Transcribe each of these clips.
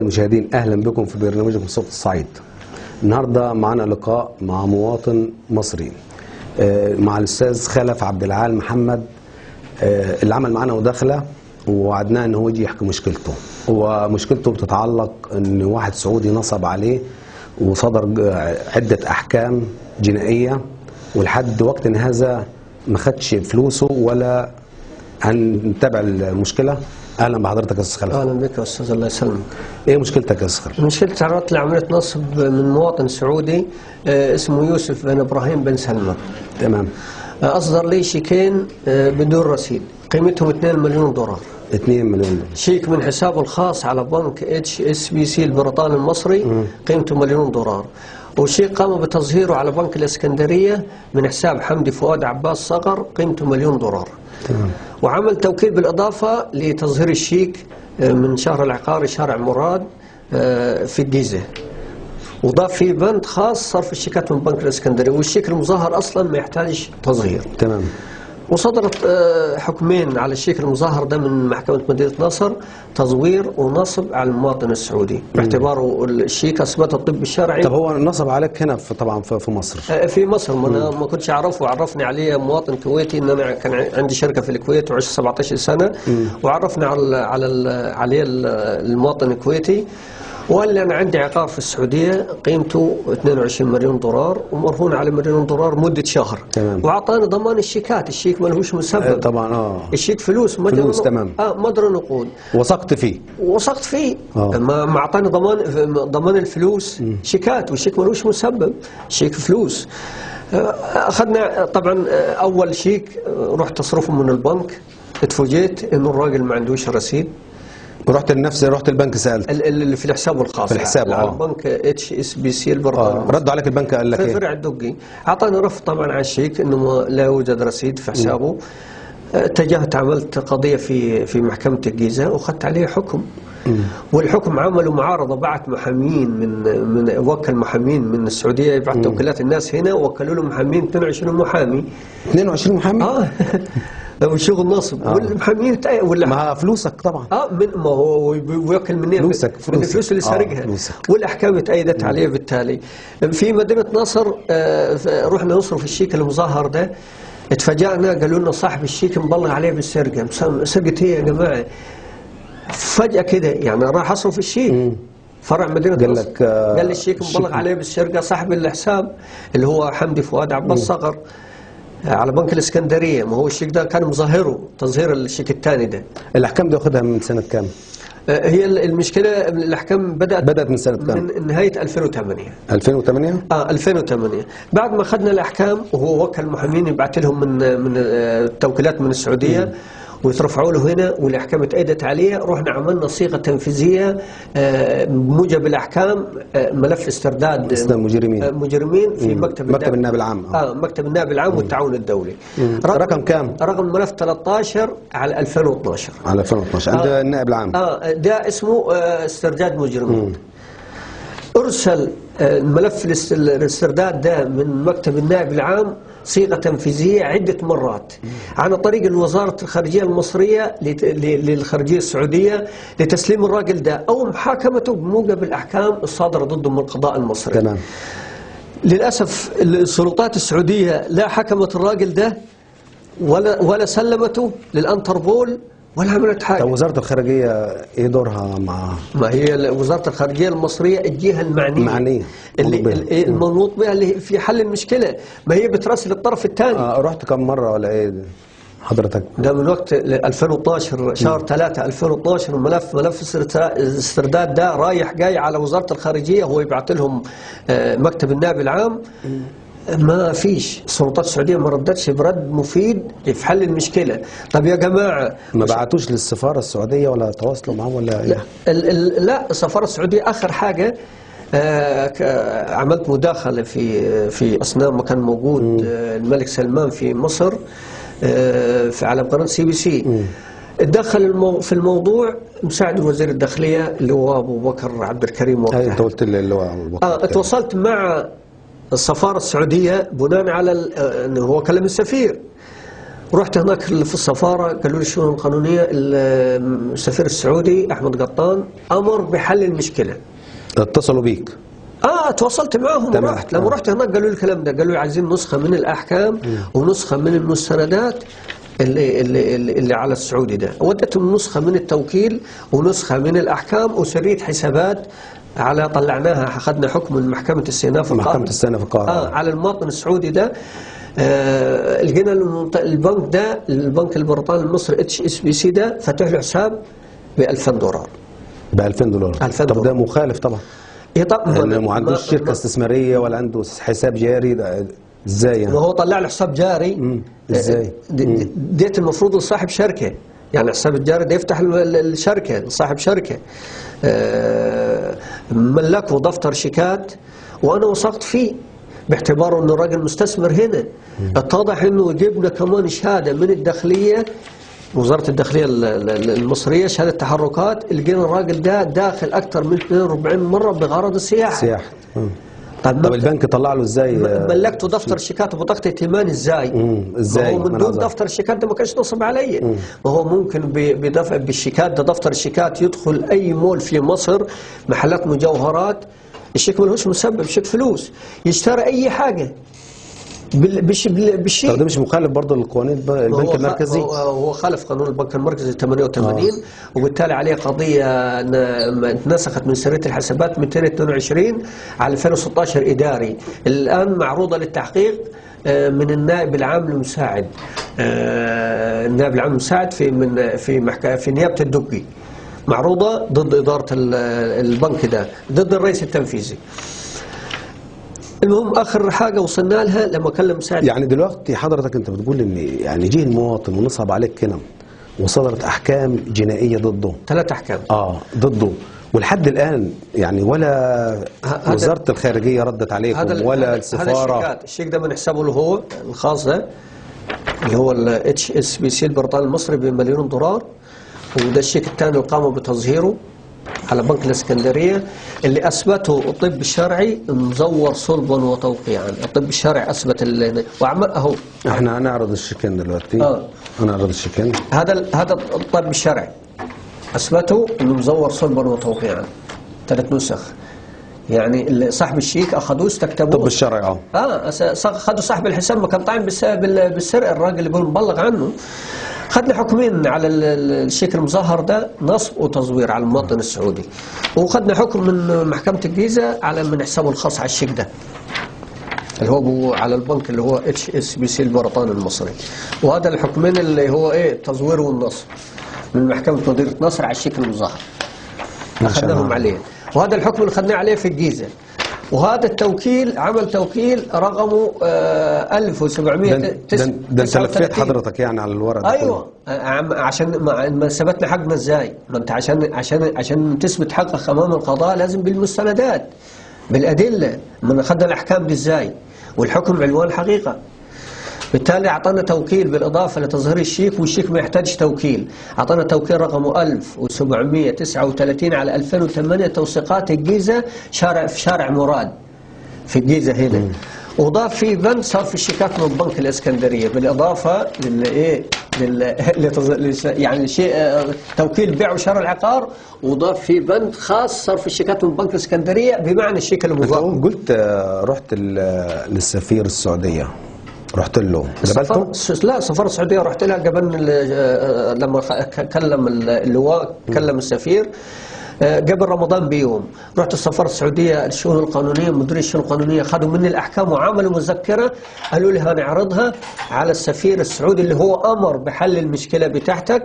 المشاهدين، أهلا بكم في برنامجكم صوت الصعيد. النهارده معنا لقاء مع مواطن مصري، مع الأستاذ خلف عبد العال محمد، اللي عمل معنا مداخلة ووعدناه إن هو يجي يحكي مشكلته. ومشكلته بتتعلق إن واحد سعودي نصب عليه وصدر عدة أحكام جنائية، ولحد وقت هذا ما خدش فلوسه ولا هنتابع المشكلة. اهلا بحضرتك يا استاذ خلف. اهلا بك يا استاذ، الله يسلمك. ايه مشكلتك يا استاذ خلف؟ مشكلتي تعرضت لعملية نصب من مواطن سعودي اسمه يوسف بن ابراهيم بن سلمى. تمام. اصدر لي شيكين بدون رصيد قيمتهم 2 مليون دولار. 2 مليون دولار. شيك من حسابه الخاص على بنك HSBC البريطاني المصري قيمته مليون دولار، وشيك قام بتظهيره على بنك الاسكندرية من حساب حمدي فؤاد عباس صقر قيمته مليون دولار. تمام. وعمل توكيل بالإضافة لتظهير الشيك من شهر العقاري شارع مراد في الجيزة، وضاف فيه بند خاص صرف الشيكات من بنك الإسكندرية، والشيك المظاهر أصلا ما يحتاج تظهير. تمام. وصدرت حكمين على الشيك المظاهر ده من محكمة مدينة نصر، تزوير ونصب على المواطن السعودي باعتباره الشيك أثبت الطب الشرعي. طب هو نصب عليك هنا في طبعا في مصر؟ في مصر، ما أنا ما كنتش أعرفه، وعرفني عليه مواطن كويتي إن أنا كان عندي شركة في الكويت وعشت 17 سنة، وعرفني على عليه المواطن الكويتي، وقال لي أنا عندي عقار في السعودية قيمته 22 مليون دولار ومرهون على مليون دولار مدة شهر. تمام. وأعطاني ضمان الشيكات، الشيك ما لهوش مسبب. طبعا. الشيك فلوس، فلوس. تمام. مجرى نقود. وثقت فيه. وثقت فيه. ما أعطاني ضمان الفلوس. شيكات، والشيك ما لهوش مسبب، شيك فلوس. أخذنا طبعا أول شيك رحت أصرفه من البنك، اتفوجئت إنه الراجل ما عندوش رصيد. رحت لنفسي، رحت البنك سألت اللي في الحساب الخاص، في الحساب على البنك HSBC البريطاني. ردوا عليك البنك قال لك ايه؟ في فرع الدقي اعطاني رفض طبعا على الشيك انه لا يوجد رصيد في حسابه. اتجهت عملت قضية في محكمة الجيزة واخذت عليه حكم. والحكم عملوا معارضة، بعت محامين من وكل محامين من السعودية يبعث توكيلات الناس هنا، وكلوا له محامين 22 محامي. 22 محامي؟ وشغل نصب. والمحامين ولا ما فلوسك طبعا. من ما هو وياكل منين؟ فلوسك، من الفلوس اللي سارقها. والاحكام اتأيدت عليه بالتالي. في مدينة نصر رحنا نصرف الشيك المظاهر ده، اتفاجئنا قالوا لنا صاحب الشيك مبلغ عليه بالسرقة. سرقه ايه يا جماعة؟ فجأة كده يعني راح اصرف الشيك. فرع مدينة قال نصر لك قال لي الشيك مبلغ عليه بالسرقة، صاحب الحساب اللي هو حمدي فؤاد عباس صقر على بنك الاسكندرية. ما هو الشيك ده كان مظاهره تظهير الشيك الثاني ده. الاحكام دي واخدها من سنة كام؟ هي المشكلة الاحكام بدات من سنة كام؟ من نهاية 2008. 2008؟ 2008 بعد ما اخذنا الاحكام، وهو وكل محامين يبعث لهم من التوكيلات من السعودية ويترفعوا له هنا، والاحكام اتأيدت عليه. رحنا عملنا صيغة تنفيذية بموجب الاحكام، ملف استرداد مجرمين في مكتب النائب العام. مكتب النائب العام والتعاون الدولي. رقم كام؟ رقم ملف 13 على 2012. على 2012 عند النائب العام. ده اسمه استرداد مجرمين. ارسل ملف الاسترداد ده من مكتب النائب العام صيغة تنفيذية عدة مرات عن طريق الوزارة الخارجية المصرية للخارجية السعودية لتسليم الراجل ده أو محاكمته بموجب الأحكام الصادرة ضده من القضاء المصري. تمام. للأسف السلطات السعودية لا حكمت الراجل ده ولا سلمته للأنتربول ولا عملت حاجة. طب وزارة الخارجية ايه دورها مع؟ ما هي وزارة الخارجية المصرية الجهة المعنية اللي المنوط بها اللي في حل المشكلة، ما هي بتراسل الطرف الثاني. رحت كم مرة ولا ايه حضرتك؟ ده من وقت 2012 شهر 3 2012 ملف الاسترداد ده رايح جاي على وزارة الخارجية، هو يبعث لهم مكتب النائب العام. ما فيش، السلطات السعودية ما ردتش برد مفيد في حل المشكلة. طب يا جماعة ما بعتوش للسفارة السعودية ولا تواصلوا معاهم ولا ايه؟ لا، السفارة السعودية آخر حاجة عملت مداخلة في أثناء ما كان موجود الملك سلمان في مصر، في على قناة CBC. اتدخل في الموضوع مساعد وزير الداخلية اللي هو أبو بكر عبد الكريم وقتها. أنت قلت لي اللي هو أبو بكر. اتواصلت مع السفارة السعودية بناء على أنه هو كلم السفير، رحت هناك في السفارة قالوا لي الشؤون القانونية، السفير السعودي احمد قطان امر بحل المشكلة. اتصلوا بيك؟ تواصلت معاهم ورحت. لما رحت هناك قالوا لي الكلام ده، قالوا لي عايزين نسخه من الاحكام ونسخة من المستندات اللي اللي اللي على السعودي ده. وديتهم نسخه من التوكيل ونسخة من الاحكام وسريه حسابات على طلعناها، اخذنا حكم من محكمة الاستئناف في القاهرة. محكمة الاستئناف في القاهرة على المواطن السعودي ده. لقينا البنك ده، البنك البريطاني المصري HSBC ده، فتح له حساب ب 2000 دولار. ب 2000 دولار. 2000 طب ده مخالف طبعا. إيه طب يعني ما عندوش شركة استثمارية ولا عنده حساب جاري، ده ازاي يعني؟ ما هو طلع له حساب جاري. ازاي؟ ديت المفروض لصاحب شركة، يعني الحساب الجاري ده يفتح الشركة لصاحب شركة. ملكه دفتر شيكات وانا وثقت فيه باعتباره انه راجل مستثمر هنا. اتضح انه جبنا كمان شهادة من الداخلية، وزارة الداخلية المصرية، شهادة تحركات، لقينا الراجل ده داخل اكثر من 42 مرة بغرض السياحة. سياحة. طب البنك طلع له ازاي؟ ملكته دفتر شيكات وبطاقه ائتمان ازاي؟ ازاي؟ ما هو من دون دفتر الشيكات ده ما كانش نصب عليا. ما هو ممكن بدفع بالشيكات ده، دفتر الشيكات يدخل اي مول في مصر، محلات مجوهرات، الشيك ملهوش مسبب، شيك فلوس، يشتري اي حاجة بالشيك. طب ده مش مخالف برضه للقوانين البنك المركزي؟ هو خالف قانون البنك المركزي 88، وبالتالي عليه قضية اتنسخت من سرية الحسابات 222 على 2016 اداري، الان معروضة للتحقيق من النائب العام المساعد، النائب العام المساعد في من في محكمة في نيابة الدقي، معروضة ضد ادارة البنك ده، ضد الرئيس التنفيذي. المهم اخر حاجة وصلنا لها لما كلم سعد. يعني دلوقتي حضرتك انت بتقول ان يعني جه المواطن ونصب عليك كده وصدرت احكام جنائية ضده، 3 احكام ضده، ولحد الان يعني ولا وزارة الخارجية ردت عليكم ولا السفارة. هذا الشيك ده من حسابه اللي هو الخاص ده، اللي هو ال HSBC البريطاني المصري بمليون دولار، وده الشيك الثاني اللي قاموا بتظهيره على بنك الاسكندرية، اللي اثبته الطب الشرعي مزور صلبا وتوقيعا. الطب الشرعي اثبت وعمل اهو. احنا هنعرض الشيكين دلوقتي. هنعرض الشيكين. هذا الطب الشرعي اثبته انه مزور صلبا وتوقيعا، 3 نسخ. يعني صاحب الشيك اخذوه استكتبوه. الطب الشرعي اخذوا صاحب الحساب، ما كان طاعن بالسرقة، الراجل اللي مبلغ عنه. خدنا حكمين على الشيك المظهر ده، نصب وتزوير على المواطن السعودي، وخدنا حكم من محكمة الجيزة على من حسابه الخاص على الشيك ده اللي هو على البنك اللي هو HSBC البريطاني المصري. وهذا الحكمين اللي هو ايه، التزوير والنصب من محكمة مدينة نصر على الشيك المظهر، اخذناهم عليه. وهذا الحكم اللي خدناه عليه في الجيزة. وهذا التوكيل عمل توكيل رقمه 1700. ده انت لفيت حضرتك يعني على الورق ده. ايوه، عشان ما ثبتنا حقنا ازاي؟ ما انت عشان تثبت حقك امام القضاء لازم بالمستندات، بالادلة. ما اخذنا الاحكام دي ازاي؟ والحكم عنوان حقيقة. بالتالي اعطانا توكيل بالاضافة لتظهير الشيك، والشيك ما يحتاجش توكيل. اعطانا توكيل رقمه 1739 على 2008، توثيقات الجيزة، شارع في شارع مراد في الجيزة هنا. وضاف فيه بند صرف الشيكات من بنك الاسكندرية، بالاضافة للايه يعني شيء توكيل بيع وشراء العقار، وضاف فيه بند خاص صرف الشيكات من بنك الاسكندرية بمعنى الشيك المضاف. انت قلت رحت للسفير السعودية، رحت له قابلته؟ لا، السفارة السعودية رحت لها قبل لما كلم اللواء، كلم السفير قبل رمضان بيوم. رحت السفارة السعودية الشؤون القانونية، مدير الشؤون القانونية خدوا مني الاحكام وعملوا مذكره، قالوا لي هنعرضها على السفير السعودي اللي هو امر بحل المشكلة بتاعتك.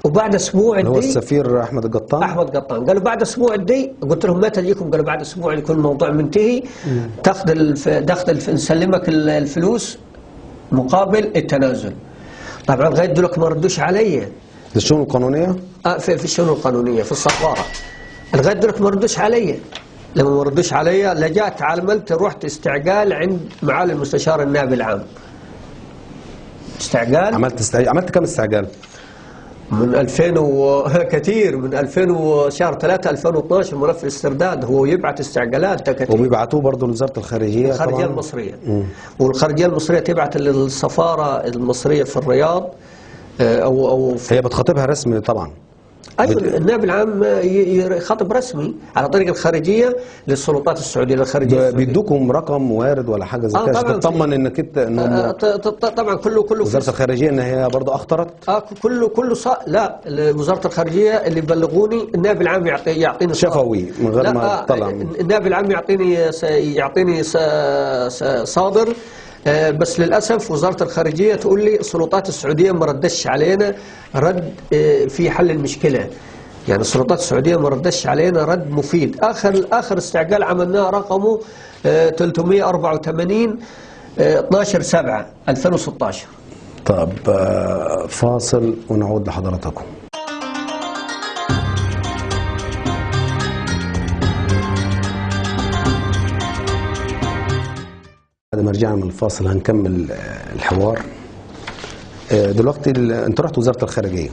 وبعد اسبوع اللي هو السفير احمد القطان. احمد قطان قالوا بعد اسبوع دي، قلت لهم متى اجيكم؟ قالوا بعد اسبوع يكون الموضوع منتهي، تاخذ نسلمك الفلوس مقابل التنازل. طبعا لغاية دلوقتي ما ردوش عليا. الشؤون القانونية؟ في الشؤون القانونية في السفارة. لغاية دلوقتي ما ردوش عليا. لما ما ردوش عليا لجأت عملت رحت استعجال عند معالي المستشار النائب العام. استعجال. عملت كم استعجال؟ من 2000 كتير، من 2000 وشهر 3 2012 ملف الاسترداد هو يبعث استعجالات ده كتير. وبيبعتوه برضه لوزارة الخارجية. الخارجية المصرية. والخارجية المصرية تبعت للسفاره المصرية في الرياض او هي بتخاطبها رسمي طبعا. ايوه النائب العام يخاطب رسمي على طريق الخارجية للسلطات السعودية للخارجيه. بيدوكم رقم وارد ولا حاجة زي كده عشان تطمن انك انت انه طبعا كله وزارة الخارجية ان هي برضه اخطرت. كله لا، وزارة الخارجية اللي بلغوني النائب العام يعطيني شفوي من غير ما طلع. النائب العام يعطيني صادر، بس للأسف وزارة الخارجية تقول لي السلطات السعودية ما ردتش علينا رد في حل المشكلة. يعني السلطات السعودية ما ردتش علينا رد مفيد. آخر استعجال عملناه رقمه 384 12/7/2016. طب فاصل ونعود لحضراتكم. بعد ما رجعنا من الفاصل هنكمل الحوار. دلوقتي انت رحت وزارة الخارجية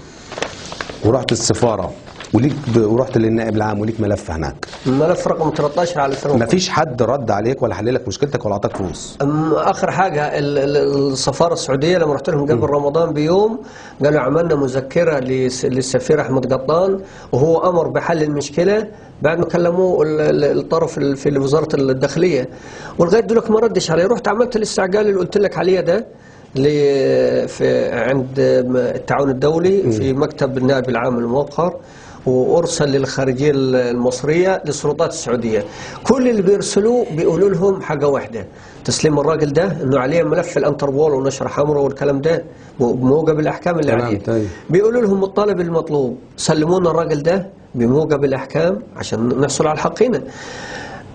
ورحت السفارة وليك ورحت للنائب العام وليك ملف هناك. ملف رقم 13 على 2000. مفيش حد رد عليك ولا حل لك مشكلتك ولا اعطاك فلوس؟ اخر حاجة السفارة السعودية لما رحت لهم قبل رمضان بيوم قالوا عملنا مذكره للسفير احمد قطان وهو امر بحل المشكلة بعد ما كلموه الطرف في وزارة الداخلية، ولغاية دلوقتي ما ردش عليه. رحت عملت الاستعجال اللي قلت لك عليه ده في عند التعاون الدولي في مكتب النائب العام الموقر، وارسل للخارجيه المصرية للسلطات السعودية. كل اللي بيرسلوه بيقولوا لهم حاجة واحدة، تسليم الراجل ده انه عليه ملف الانتربول ونشر حمراء والكلام ده بموجب الاحكام اللي عليه. بيقولوا لهم الطالب المطلوب سلمونا الراجل ده بموجب الاحكام عشان نحصل على حقنا،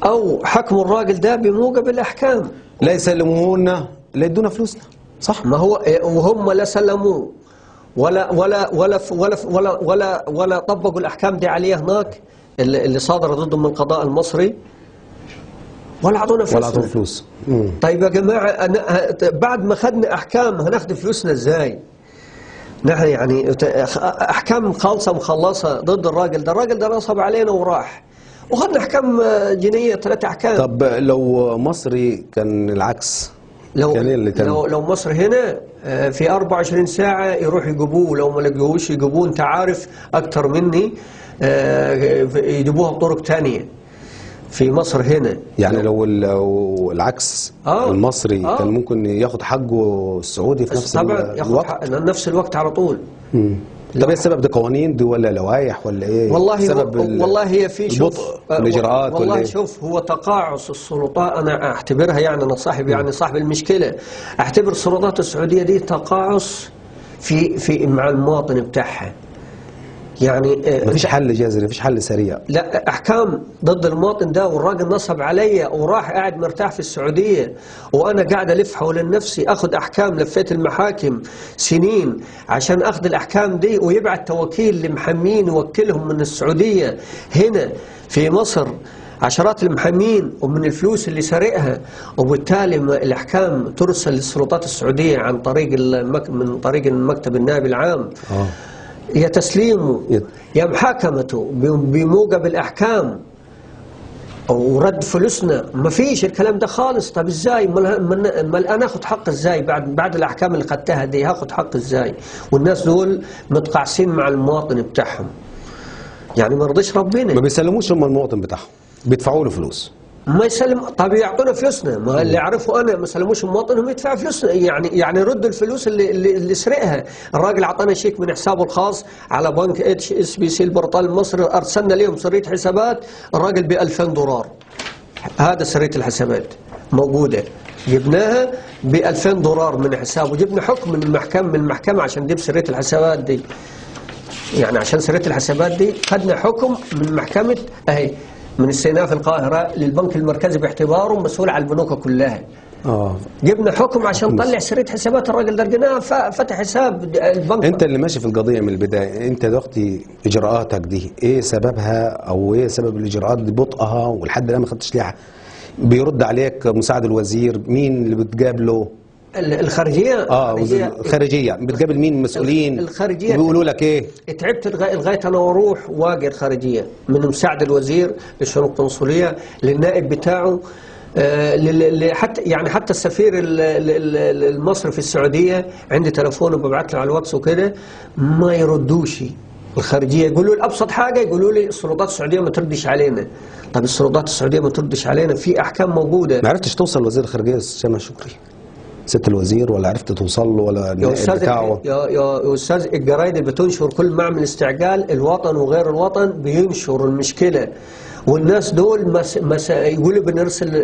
او حكموا الراجل ده بموجب الاحكام. لا يسلموهولنا لا يدونا فلوسنا، صح؟ ما هو وهم لا سلموه ولا ولا ولا ولا ولا ولا ولا طبقوا الاحكام دي عليه هناك اللي صادرة ضدهم من القضاء المصري، ولا اعطونا فلوس. ولا اعطونا فلوس. طيب يا جماعة، أنا بعد ما خدنا احكام هناخد فلوسنا ازاي؟ نحن يعني احكام خالصة مخلصة ضد الراجل ده، الراجل ده نصب علينا وراح، وخدنا احكام جنائية 3 احكام. طب لو مصري كان العكس؟ لو مصر هنا في 24 ساعة يروح يجيبوه، لو ما لقوهوش يجيبوه، انت عارف اكتر مني، يجيبوها بطرق تانية في مصر هنا. يعني لو العكس المصري كان ممكن ياخد حقه السعودي في نفس الوقت؟ طبعا نفس الوقت على طول. طب ايه السبب؟ ده قوانين دي ولا لوائح ولا ايه؟ والله سبب والله هي في شوف الاجراءات والله ولا إيه؟ شوف، هو تقاعس السلطات انا اعتبرها، يعني انا صاحب يعني صاحب المشكلة، اعتبر السلطات السعودية دي تقاعس في مع المواطن بتاعها. يعني مفيش حل جذري، مفيش حل سريع. لا، احكام ضد المواطن ده، والراجل نصب عليا وراح قاعد مرتاح في السعودية، وانا قاعد الف حول نفسي اخذ احكام، لفيت المحاكم سنين عشان اخذ الاحكام دي، ويبعت توكيل لمحامين يوكلهم من السعودية هنا في مصر عشرات المحامين ومن الفلوس اللي سرقها، وبالتالي الاحكام ترسل للسلطات السعودية عن طريق من طريق المكتب النائب العام. يا تسليمه يا محاكمته بموجب الأحكام ورد فلوسنا، ما فيش الكلام ده خالص. طب ازاي؟ ما انا اخد حق ازاي بعد الأحكام اللي خدتها دي؟ هاخد حق ازاي؟ والناس دول متقاعسين مع المواطن بتاعهم، يعني ما رضيش ربنا. ما بيسلموش هم المواطن بتاعهم، بيدفعوا له فلوس. ما يسلم، طب يعطونا فلوسنا، ما اللي اعرفه انا ما سلموش المواطن هم يدفع فلوسنا، يعني يردوا الفلوس اللي سرقها. الراجل اعطانا شيك من حسابه الخاص على بنك HSBC البريطاني المصري، ارسلنا لهم سرية حسابات الراجل ب $2000. هذا سرية الحسابات موجودة، جبناها ب $2000 من حسابه، جبنا حكم من المحكمة عشان نجيب سرية الحسابات دي. يعني عشان سرية الحسابات دي خدنا حكم من محكمة اهي من استئناف القاهرة للبنك المركزي باعتباره مسؤول على البنوك كلها. جبنا حكم عشان نطلع سرية حسابات الراجل ده، لقيناها فتح حساب البنك. انت اللي ماشي في القضية من البداية، انت دلوقتي اجراءاتك دي ايه سببها، او ايه سبب الاجراءات دي بطئها ولحد الان ما خدتش ليها؟ بيرد عليك مساعد الوزير، مين اللي بتقابله؟ الخارجية. الخارجية بتقابل مين مسؤولين؟ الخارجية بيقولوا لك ايه؟ تعبت لغاية انا واروح واجي الخارجية، من مساعد الوزير للشؤون القنصليه، للنائب بتاعه، حتى يعني حتى السفير المصري في السعودية عندي تليفونه وببعت له على الواتس وكده، ما يردوش. الخارجية يقولوا لي ابسط حاجة، يقولوا لي السلطات السعودية ما تردش علينا. طب السلطات السعودية ما تردش علينا، في احكام موجودة. ما عرفتش توصل وزير الخارجية سامح شكري ست الوزير، ولا عرفت توصل له ولا النائب بتاعه؟ يا استاذ الجرايد اللي بتنشر كل ما اعمل استعجال، الوطن وغير الوطن بينشر المشكلة، والناس دول يقولوا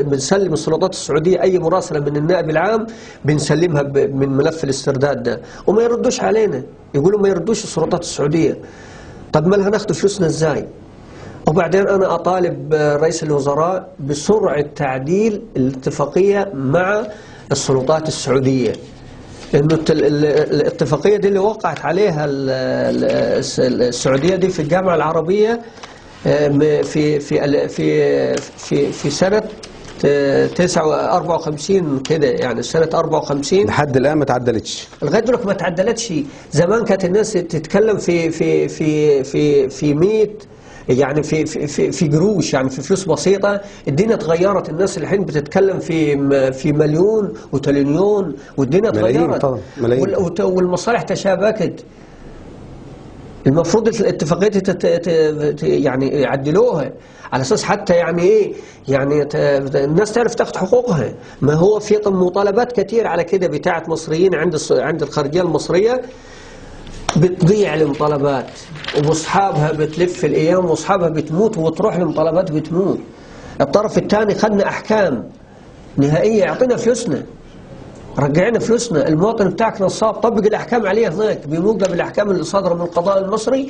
بنسلم السلطات السعودية اي مراسله من النائب العام بنسلمها من ملف الاسترداد ده، وما يردوش علينا، يقولوا ما يردوش السلطات السعودية. طب ما هناخد فلوسنا ازاي؟ وبعدين انا اطالب رئيس الوزراء بسرعة تعديل الاتفاقية مع السلطات السعودية، انه الاتفاقية دي اللي وقعت عليها السعودية دي في الجامعة العربية في في في في في سنة 54 كده، يعني سنة 54 لحد الان ما تعدلتش، لغاية دلوقتي ما تعدلتش. زمان كانت الناس تتكلم في في في في في 100، يعني في في في قروش، يعني في فلوس بسيطة. الدنيا اتغيرت، الناس الحين بتتكلم في مليون وتريليون، والدنيا اتغيرت والمصالح تشابكت. المفروض الاتفاقية يعني يعدلوها على اساس حتى يعني ايه، يعني الناس تعرف تاخذ حقوقها. ما هو في مطالبات كتير على كده بتاعه مصريين عند الخارجية المصرية، بتضيع المطالبات واصحابها بتلف الايام، واصحابها بتموت وتروح المطالبات بتموت. الطرف الثاني خدنا احكام نهائية، يعطينا فلوسنا، رجعنا فلوسنا. المواطن بتاعك نصاب، طبق الاحكام عليه هناك بموجب الاحكام اللي صادرة من القضاء المصري،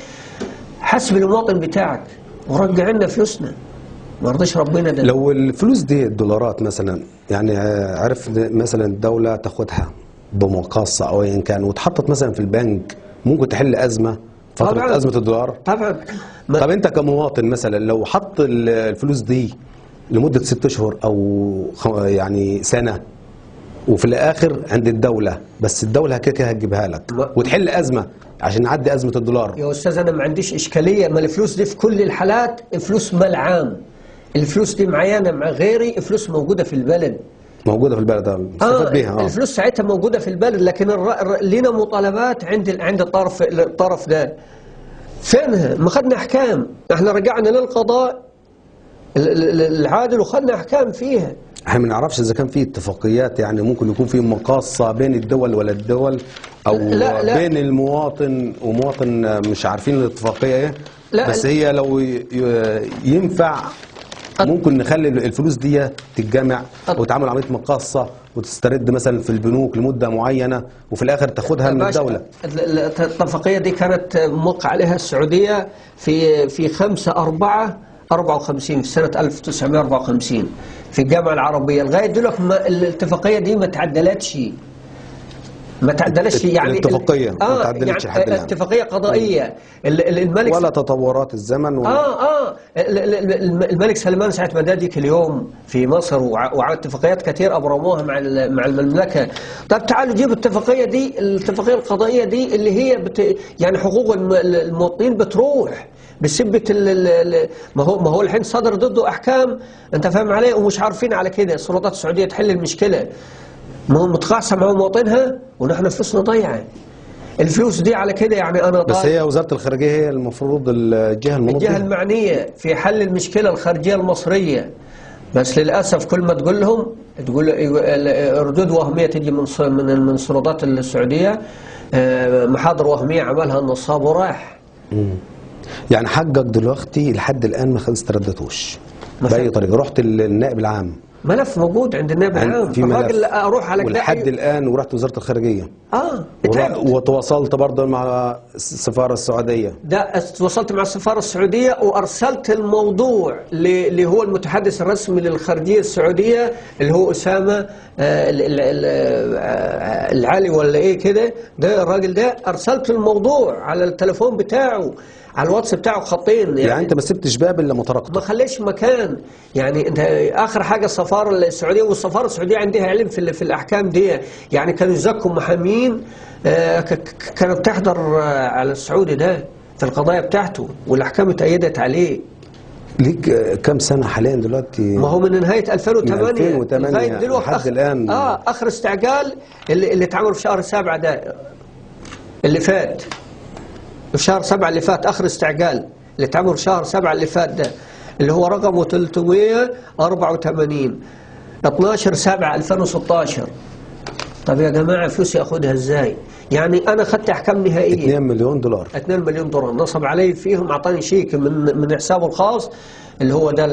حسب المواطن بتاعك ورجع لنا فلوسنا. ما رضيش ربنا ده. لو الفلوس دي الدولارات مثلا، يعني عرف مثلا الدولة تاخدها بمقاصه او ايا كان وتحطت مثلا في البنك، ممكن تحل ازمة فترة طبعاً. ازمة الدولار طبعا. طب انت كمواطن مثلا لو حط الفلوس دي لمدة 6 اشهر او يعني سنة، وفي الاخر عند الدولة، بس الدولة كده كده هتجيبها لك وتحل ازمة عشان نعدي ازمة الدولار. يا استاذ انا ما عنديش اشكالية، ما الفلوس دي في كل الحالات فلوس مال عام، الفلوس دي معايا انا مع غيري، فلوس موجودة في البلد، موجودة في البلد، استفاد بيها. الفلوس ساعتها موجودة في البلد، لكن لنا مطالبات عند الطرف ده. فينها؟ ما خدنا احكام، احنا رجعنا للقضاء العادل وخدنا احكام فيها. احنا ما نعرفش اذا كان في اتفاقيات، يعني ممكن يكون في مقاصه بين الدول ولا الدول، او لا لا، بين المواطن ومواطن، مش عارفين الاتفاقية ايه. لا بس هي لو ينفع ممكن نخلي الفلوس دي تتجمع وتعمل عملية مقاصه وتسترد مثلا في البنوك لمدة معينة، وفي الاخر تاخدها من الدولة. الاتفاقية دي كانت موقع عليها السعودية في 5/4/54 في سنة 1954 في الجامعة العربية. لغاية دلوقتي الاتفاقية دي ما تعدلتش، ما تعدلتش يعني الاتفاقية ما تعدلتش لحد الآن. اتفاقية قضائية الملك ولا تطورات الزمن ولا الملك سلمان ساعة ما ديك اليوم في مصر واتفاقيات كثير أبرموها مع المملكة. طب تعالوا جيبوا الاتفاقية دي، الاتفاقية القضائية دي اللي هي يعني حقوق المواطنين بتروح بسبة ما هو الحين صدر ضده أحكام، أنت فاهم عليه، ومش عارفين على كده السلطات السعودية تحل المشكلة. ما هو متقاسم مع مواطنها ونحن فلوسنا ضايعة. الفلوس دي على كده يعني انا بس هي وزارة الخارجية هي المفروض الجهة المنظمة، الجهة المعنية في حل المشكلة الخارجية المصرية، بس للاسف كل ما تقول لهم تقول ردود وهمية تجي من السلطات السعودية، محاضر وهمية عملها النصاب وراح. يعني حقك دلوقتي لحد الان ما استردتوش باي طريقه، رحت للنائب العام، ملف موجود عند النائب العام، الراجل اروح على ولحد الان، ورحت وزارة الخارجية وتواصلت برضه مع السفارة السعودية. ده تواصلت مع السفارة السعودية وارسلت الموضوع اللي هو المتحدث الرسمي للخارجيه السعودية اللي هو اسامة العلي ولا ايه كده، ده الراجل ده ارسلت الموضوع على التليفون بتاعه على الواتس بتاعه خطين. يعني انت ما سبتش باب الا ما طرقته، ما خليش مكان. يعني انت اخر حاجة السفارة السعودية، والسفاره السعودية عندها علم في الاحكام دي، يعني كانوا يزكوا محامين، كانت بتحضر على السعودي ده في القضايا بتاعته، والاحكام اتأيدت عليه. ليك كم سنة حاليا دلوقتي؟ ما هو من نهاية 2008 لغاية دلوقتي لحد الآن. آخر استعجال اللي اتعمل في شهر 7 ده اللي فات، في شهر 7 اللي فات، آخر استعجال اللي اتعمل في شهر 7 اللي فات ده، اللي هو رقمه 384 12/7/2016. طب يا جماعة فلوسي أخدها إزاي؟ يعني أنا خدت أحكام نهائية 2 مليون دولار، 2 مليون دولار نصب علي فيهم، أعطاني شيك من حسابه الخاص اللي هو ده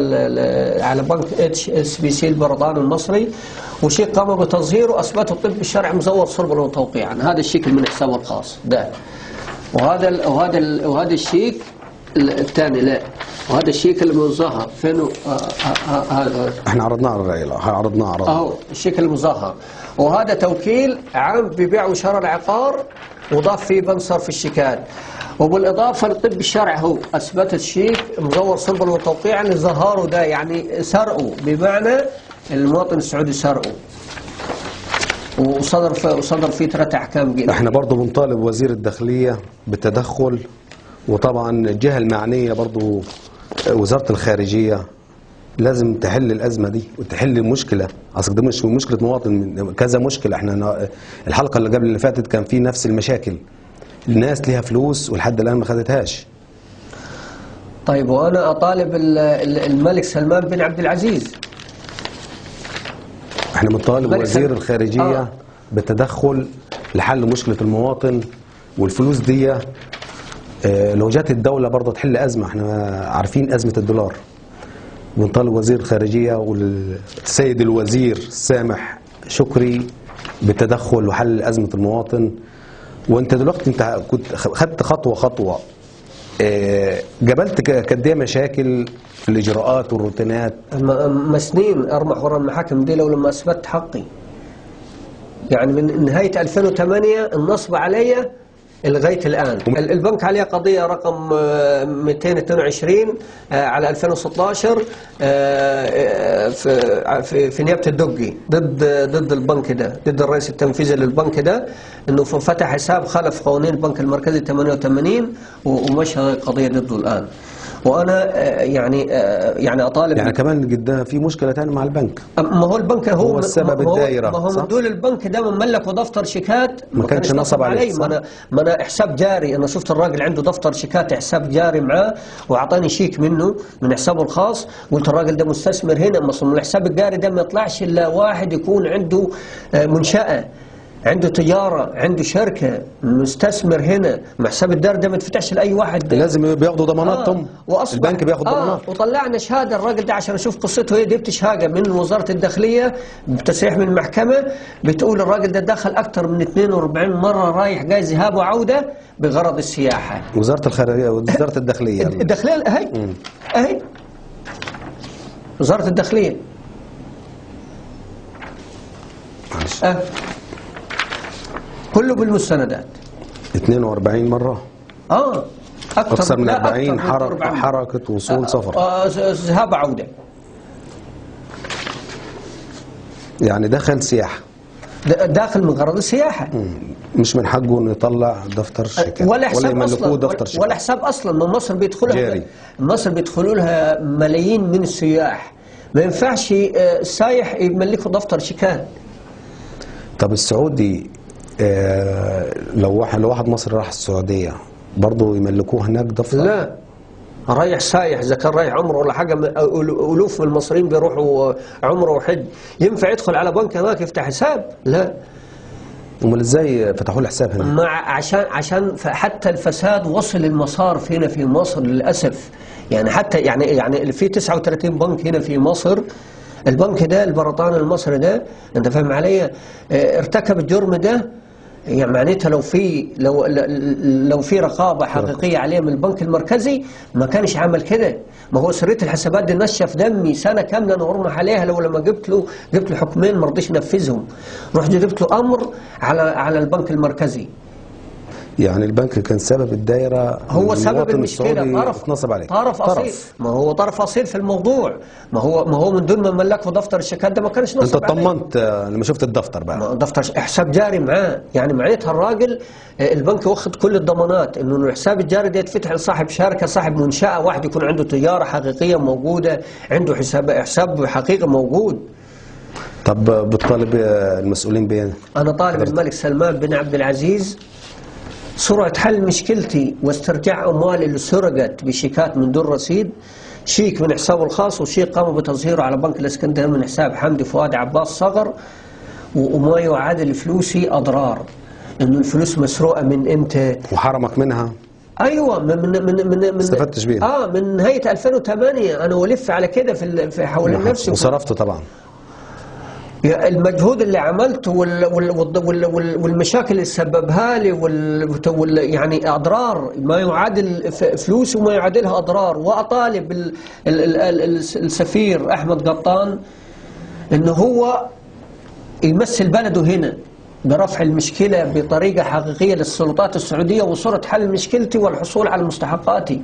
على بنك HSBC البريطاني المصري، وشيك قام بتظهيره أثبته الطب الشرعي مزور صلبا وتوقيعا. هذا الشيك من حسابه الخاص ده، وهذا وهذا وهذا الشيك الثاني، لا، وهذا الشيك اللي مظهر فين؟ هذا احنا عرضناه على الرأي، عرضناه اهو الشيك المظهر، وهذا توكيل عام ببيع وشراء العقار وضاف فيه بند صرف الشيكات، وبالاضافة للطب الشرعي هو اثبت الشيك مزور صلبا وتوقيعا لظهاره ده، يعني سرقه، بمعنى المواطن السعودي سرقه، وصدر فيه 3 احكام جدا. احنا برضه بنطالب وزير الداخلية بالتدخل، وطبعا الجهة المعنية برضو وزارة الخارجية لازم تحل الأزمة دي وتحل المشكلة. أصل ده مش مشكلة مواطن، كذا مشكلة. احنا الحلقة اللي قبل اللي فاتت كان في نفس المشاكل، الناس ليها فلوس ولحد الآن ما خدتهاش. طيب وأنا أطالب الملك سلمان بن عبد العزيز، احنا بنطالب وزير الخارجية بالتدخل لحل مشكلة المواطن والفلوس دي. لو جت الدولة برضه تحل أزمة، احنا عارفين أزمة الدولار. بنطالب وزير الخارجية والسيد الوزير سامح شكري بالتدخل وحل أزمة المواطن. وانت دلوقتي انت كنت خدت خطوة خطوة، قابلت قد ايه مشاكل في الإجراءات والروتينات؟ ما سنين أرمح ورا المحاكم دي لو لما أثبتت حقي. يعني من نهاية 2008 النصب عليا لغاية الآن. البنك عليه قضية رقم 222 على 2016 في نيابة الدقي ضد البنك ده، ضد الرئيس التنفيذي للبنك ده، انه فتح حساب خالف قوانين البنك المركزي 88 ومشى قضية ضده الآن. وانا يعني اطالب، يعني كمان جدا في مشكلة ثانية مع البنك. ما هو البنك هو السبب الدائرة، ما هو من دول البنك ده من ملكه دفتر شيكات ما كانش نصب عليه. ما انا حساب جاري، انا شفت الراجل عنده دفتر شيكات حساب جاري معاه واعطاني شيك منه من حسابه الخاص، قلت الراجل ده مستثمر هنا، ما الحساب الجاري ده ما يطلعش الا واحد يكون عنده منشاه، عنده تجارة، عنده شركة، مستثمر هنا. ما حساب الدار ده ما يتفتحش لأي واحد، لازم بياخدوا ضماناتهم. البنك بياخد ضمانات. وطلعنا شهادة الراجل ده عشان أشوف قصته هي دي، بتشهادة من وزارة الداخلية بتصريح من المحكمة بتقول الراجل ده دخل أكثر من 42 مرة رايح جاي ذهاب وعودة بغرض السياحة. وزارة الخارجية وزارة الداخلية الداخلية أهي أهي وزارة الداخلية. معلش. كله بالمستندات. 42 مرة؟ أكثر من 40 حركة وصول سفر. ذهاب عودة. يعني دخل سياحة. داخل من غرض السياحة. مش من حقه انه يطلع دفتر شيكات ولا حساب اصلا، دفتر شيكات ولا حساب اصلا. ما مصر بيدخلها، مصر بيدخلوا لها ملايين من السياح، ما ينفعش السايح يملكه دفتر شيكات. طب السعودي لو واحد مصري راح السعودية برضه يملكوه هناك دفتر؟ لا، رايح سايح، إذا كان رايح عمره ولا حاجة، ألوف من المصريين بيروحوا عمره وحج، ينفع يدخل على بنك هناك يفتح حساب؟ لا. امال ازاي فتحوا له حساب هنا؟ مع عشان حتى الفساد وصل المصارف هنا في مصر للأسف. يعني حتى يعني في 39 بنك هنا في مصر، البنك ده البريطاني المصري ده، انت فاهم عليا، ارتكب الجرم ده. يعني معناتها لو في لو في رقابه حقيقية عليه من البنك المركزي ما كانش عمل كده. ما هو سرية الحسابات دي نشف دمي سنة كاملة انا ارمح عليها. لو لما جبت له حكمين ما رضيش ينفذهم، رحت جبت له امر على البنك المركزي. يعني البنك كان سبب الدايرة. هو سبب المشكلة، طرف اتنصب عليه، طرف اصيل. ما هو طرف اصيل في الموضوع. ما هو من دون ما ملكه دفتر الشيكات ده ما كانش نصب عليه. انت اطمنت لما شفت الدفتر بقى؟ دفتر حساب جاري معاه، يعني معناتها الراجل البنك واخد كل الضمانات انه الحساب الجاري ده يتفتح لصاحب شركة، صاحب منشاه، واحد يكون عنده تجارة حقيقية موجودة، عنده حساب حقيقي موجود. طب بتطالب المسؤولين بايه؟ انا طالب الملك سلمان بن عبد العزيز سرعة حل مشكلتي واسترجاع أموالي اللي سرقت بشيكات من دون رصيد، شيك من حسابه الخاص وشيك قاموا بتظهيره على بنك الإسكندرية من حساب حمدي فؤاد عباس صغر، وما يعادل فلوسي أضرار، إنه الفلوس مسروقة من إمتى؟ وحرمك منها؟ ايوه، من من من من استفدتش بيها. من نهاية 2008 انا ولف على كده في حوالين نفسي، وصرفته طبعا. المجهود اللي عملته والمشاكل اللي سببها لي يعني اضرار ما يعادل فلوس وما يعادلها اضرار. واطالب السفير احمد قطان انه هو يمثل بلده هنا برفع المشكلة بطريقة حقيقية للسلطات السعودية وصوره حل مشكلتي والحصول على مستحقاتي.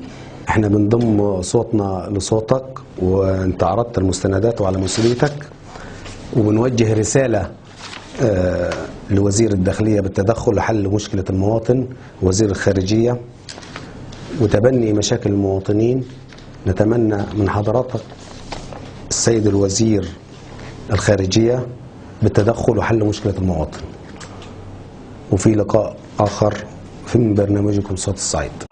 احنا بنضم صوتنا لصوتك، وانت عرضت المستندات وعلى مسؤوليتك، وبنوجه رسالة لوزير الداخلية بالتدخل لحل مشكلة المواطن، وزير الخارجية، وتبني مشاكل المواطنين. نتمنى من حضراتك السيد الوزير الخارجية بالتدخل وحل مشكلة المواطن. وفي لقاء آخر في برنامجكم صوت الصعيد.